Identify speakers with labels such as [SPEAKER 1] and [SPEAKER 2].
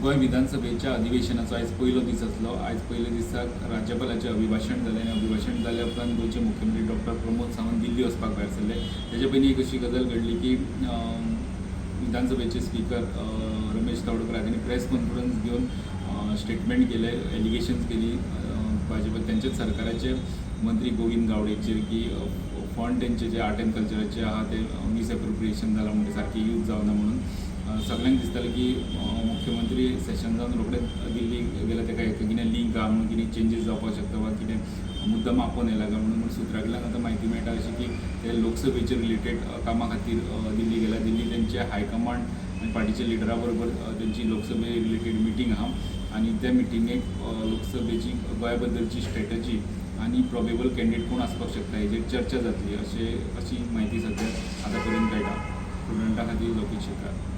[SPEAKER 1] गोंय विधानसभेच्या अधिवेशनाचो आयज पयलो दीस आसलो. आयज पयल्या दिसाक राज्यपालाचें अभिभाशण जालें आनी अभिभाशण जाल्या उपरांत गोंयचे मुख्यमंत्री डॉक्टर प्रमोद सावंत दिल्ली वचपाक भायर सरले. तेजे पयलीं एक अशी गजाल घडली की विधानसभेचे स्पीकर रमेश तवडकर हांणी प्रेस कॉन्फरन्स घेवन स्टेटमेंट केले, एलिगेशन्स केली भाजप तेंच्याच सरकाराचे मंत्री गोविंद गावडेचेर की फंड तेंचे जे आर्ट एंड कल्चराचे आहा ते मिसएप्रोप्रिएशन जालां म्हणून, सारकें यूज जावना म्हणून. सगळ्यांक दिसतालें की मुख्यमंत्री सेशन जावन रोखडेच दिल्ली गेले, ताका हेका कितें लिंक आहा म्हणून, कितें चेंजीस जावपाक शकता वा कितें मुद्दम आपोवन येयला काय म्हणून. पूण सुत्रा कडल्यान आतां म्हायती मेळटा अशी की ते लोकसभेचे रिलेटेड कामा खातीर दिल्ली गेल्या. दिल्ली तेंचे हायकमांड आनी पार्टीच्या लिडरा बरोबर तेंची लोकसभे रिलेटेड मिटींग आहा आनी त्या मिटिंगेक लोकसभेची गोंया बद्दलची स्ट्रेटजी आनी प्रोबेबल कॅन्डिडेट कोण आसपाक शकता हेजेर चर्चा जातली अशें, अशी म्हायती सद्या आतां पर्यंत कळटा. प्रुडंटा खातीर लोकेश शेकार.